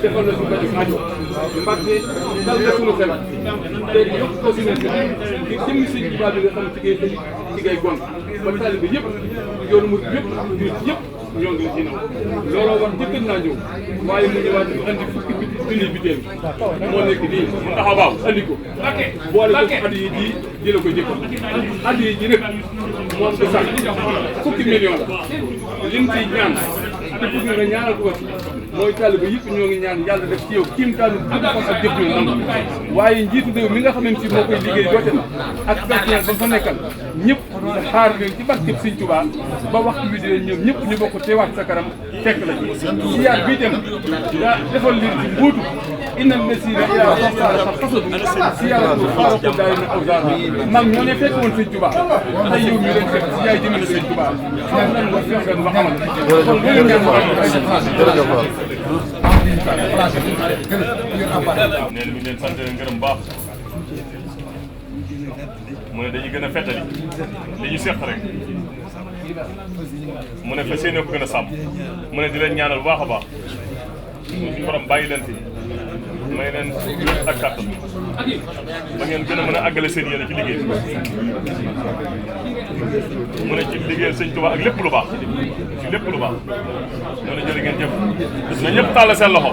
defal na suñu rajo rajo Mbacke dal na suñu xel te yokk ko suñu xel ngir jëmmi sëñ Tuubaa bi nga xam ne ci ngay xëy ci ngay gont ba taalibe yëpp yoonu mu yëpp jurit yëpp ñoo ngi ci naw looloo war jëkkër naa ñëw waaye mu ñëwaat ñu andi fukki junni biteel moo nekk nii mu taxaw baaw andi ko boole ko at yi ji di la ko jëkkal at yi ji nag moom du sax fukki million la lim ciy ñaan te bëgg nga ñaanal ko mooy taalibe yëpp ñoo ngi ñaan yàlla def ci yow kiim taanu ak jëf ñu nangu waaye njiitu réew mi nga xamante ni moo koy liggéey doote na ak personnel ba fa nekkal ñëpp xaar leen ci barkeb Sëñ Tuubaa ba waxtu bi dina ñoom ñëpp ñu bokk teewaat sa kanam fekk la ci siyaar bii tam daa defal leen ci mbóotu inna lasiina yaa waxtaara sax xasadu siyaaratu xaarako daay na aw zaara mag ñoo ne fekk woon Sëñ Tuubaa tey yow mi leen fekk si yaay jëmale Sëñ Tuubaa ñaan nan wa fexen wa xamal kon lu leen ñaan nee na mi leen sant ngërëm baax mu ne dañuy gën a fettali li ñu seq rek mu ne fa séenee ko gën a sàmm mu ne di leen ñaanal bu baax a baax suñu borom bàyyi leen fi may leen ak kàttan ba ngeen gën a mën a àggale seen yéene ci liggéey mu ne ci liggéeyal Sëñ Tuubaa ak lépp lu baax ci lépp lu baax mu ne jërë ngeen jëf na ñëpp tàll seen loxo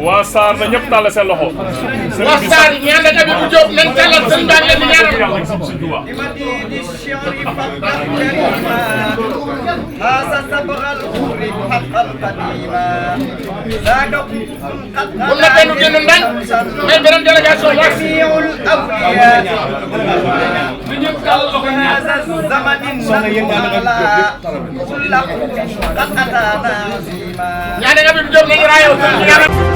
waa Sarr na ñëpp tàll seen loxo waa Sarr ñaan na Habibou Diop nañ tàllal seen baa leen di ñaanal Sëñ Tuubaa bu na benn génn ndañ may beneen délégation wax ñaan na Habibou Diop nañu raayoo